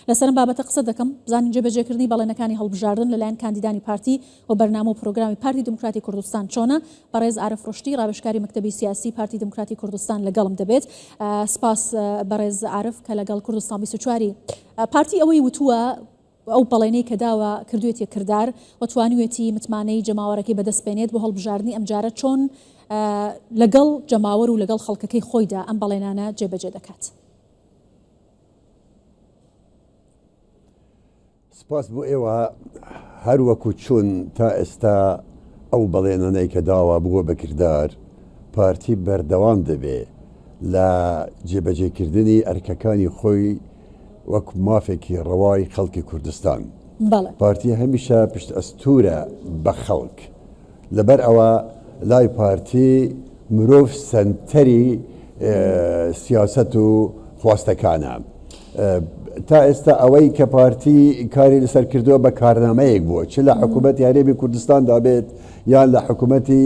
لەسەر ئەم بابەتە قسە دەکەم، بزانین جێبەجێکردنی بەڵێنەکانی هەڵبژاردن لەلایەن کاندیدانی پارتی و بەرنامە و پرۆگرامی پارتی دیموکراتی کوردستان چۆنە؟ بەڕێز عارف ڕوشدی ڕاوێژکاری مەکتەبی سیاسی پارتی دیموکراتی کوردستان لەگەڵم دەبێت. سپاس بەڕێز عارف کە لەگەڵ کوردستان 24 پارتی ئەوەی وتووە ئەو بەڵێنەی کە داوە کردوێتیە کردار و توانیوێتی متمانەی جەماوەرەکەی بەدەست بێنێت بۆ هەڵبژاردنی ئەمجارە چۆن لەگەڵ جەماوەر و لەگەڵ خەڵکەکەی خۆیدا ئەم بەڵێنانە جێبەجێ دەکات؟ سپاس بۆ ئێوە، هەر وەکو چون تا ئێستا ئەو بەڵێنانەی کە داوە بووە بە کردار، پارتی بەردەوام دەبێ لە جێبەجێکردنی ئەرکەکانی خۆی وەک مافێکی ڕەوای خەڵکی کوردستان. پارتی هەمیشە پشتئەستوورە بە خەڵک. لەبەر ئەوە لای پارتی مرۆڤ سەنتەری سیاسەت و خواستەکانە. تا ئێستا ئەوەی کە پارتی کاری لەسەر کردووە بە کارنامەیەک بووە چ لە حکوومەتی هەرێمی کوردستاندا بێت یان لە حکوومەتی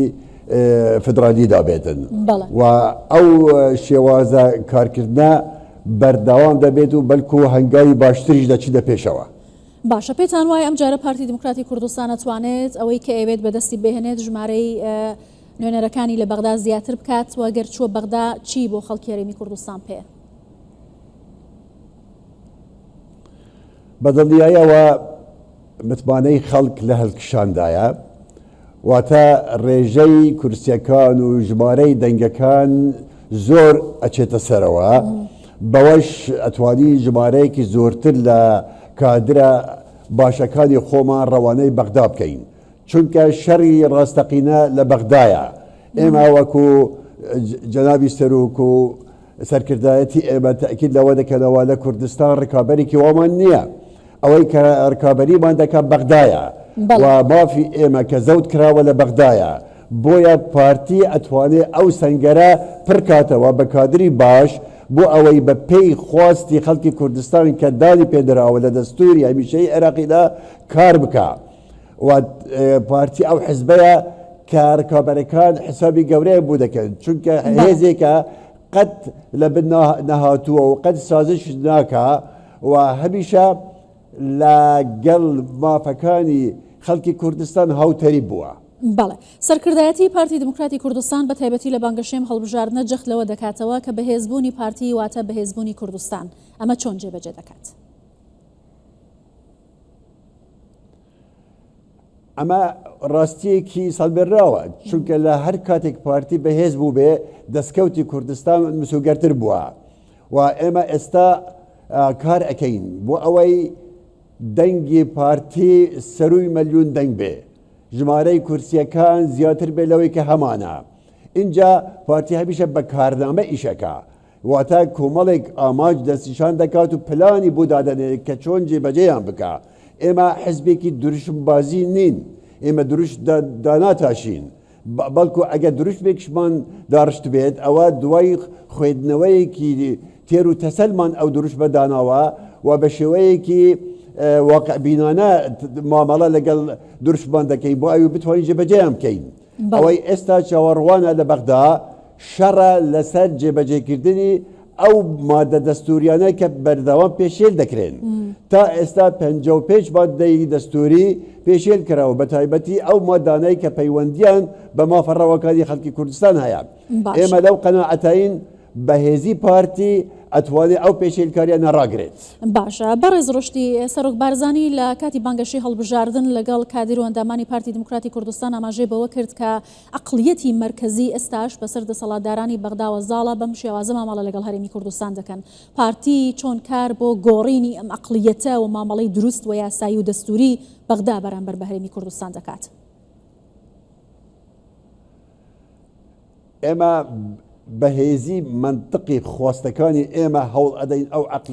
فدرالیدا بێتن و ئەو شێوازە کارکردە بەردەوام دەبێت و بەلکو هەنگاوی باشتریش دەچیتە پێشەوە. باشە پێتان وایە ئەم جارە پارتی دیموکراتی کوردستان ئەتوانێت ئەوەی کە ئەیەوێت بەدەستی بهێنێت ژمارەی نوێنەرەکانی لە بەغدا زیاتر بکات و گەر چووە بەغدا چی بۆ خەڵکی هەرێمی کوردستان پێ؟ بەدڵنیایەوە متمانەی خەڵک لە هەڵکشاندایە واتە ڕێژەی کورسیەکان و ژمارەی دەنگەکان زۆر ئەچێتە سەرەوە، بەوەش ئەتوانین ژمارەیەکی زۆرتر لە کادرە باشەکانی خۆمان ڕەوانەی بەغدا بکەین، چونکە شەڕی ڕاستەقینە لە بەغدایە، ئێمە وەکو جەنابی سەرۆک و سەرکردایەتی ئێمە تەئکید لەوە دەکەنەوە لە کوردستان ڕکابەرێکی وامان نییە، ئەوەی کە ڕکابەریمان دەکات بەغدایە و مافی ئێمە کە زەوت کراوە لە بەغدایە، بۆیە پارتی ئەتوانێ ئەو سەنگەرە پڕکاتەوە بە کادری باش بۆ ئەوەی بە پێی خواستی خەڵکی کوردستان کە دانی پێدراوە لە دەستوری هەمیشەیی عێراقیدا کار بکا و پارتی ئەو حزبەیە کە ڕکابەرەکان حسابی گەورەیان بۆ دەکەن چونکە هێزێکە قەت لە بن نەهاتووە و قەت سازش ناکا و هەمیشە لە گەڵ مافەکانی خەڵکی کوردستان هاوتەریب بووە. بەڵێ. سەرکردایەتیی پارتی دیموکراتی کوردستان بە تایبەتی لە بانگەشەی ئەم هەڵبژاردنە جەخت لەوە دەکاتەوە کە بەهێزبوونی پارتی واتە بەهێزبوونی کوردستان. ئەمە چۆن جێبەجێ دەکات؟ ئەمە ڕاستیەکی سەلمێنراوە، چونکە لە هەر کاتێک پارتی بەهێز بووبێ دەستکەوتی کوردستان مسوگەرتر بووە و ئێمە ئێستا کار ئەکەین بۆ ئەوەی دەنگی پارتی سەروی مەلیون دەنگ بێ ژمارەی کورسیەکان زیاتر بێ لەوەی کە هەمانە ئینجا پارتی هەمیشە بە کارنامە ئیشەکە واتە کۆمەڵێک ئامانج دەستنیشان دەکات و پلانی بۆ دادەنێت کە چۆن جێبەجێیان بکا. ئێمە حزبێکی دروشمبازی نین، ئێمە دروشم داناتاشین، بەڵکو ئەگەر دروشمێکیشمان داڕشتبێت ئەوە دوای خوێندنەوەیەکی تێر و تەسەلمان ئەو دروشمە داناوە و بە شێوەیەکی واقعبینانە مامەڵە لەگەڵ دروشمان دەکەین بۆ ئەوی بتوانین جێبەجێیان بکەین. ئەوەی ئێستا چاوەڕوانە لە بەغدا شەڕە لەسەر جێبەجێکردنی ئەو مادە دەستوریانە کە بەردەوام پێشێل دەکرێن. تا ئێستا 55 مادەی دەستوری پێشێل کراوە بە تایبەتی ئەو مادانەی کە پەیوەندیان بە مافە ڕەواکانی خەڵکی کوردستان هەیە. ئێمە لەو قەناعەتەین بەهێزی پارتی ئەتوانێ ئەو پێشێلکاریانە ڕاگرێت. باشە بەڕێز ڕوشدی، سەرۆک بارزانی لە کاتی بانگەشەی هەڵبژاردن لەگەڵ کادیر و ئەندامانی پارتی دیموکراتی کوردستان ئاماژەی بەوە کرد کە عەقڵیەتی مەرکەزی ئێستاش بەسەر دەسەڵاتدارانی بەغداوە زاڵە بەم شێوازە مامەڵە لەگەڵ هەرێمی کوردستان دەکەن. پارتی چۆن کار بۆ گۆڕینی ئەم عەقڵیەتە و مامەڵەی دروست و یاسایی و دەستوری بەغدا بەرامبەر بە هەرێمی کوردستان دەکات؟ ئێمە بە هێزی مەنتقی خواستەکانی ئێمە هەوڵ ئەدەین ئەو عەقڵ.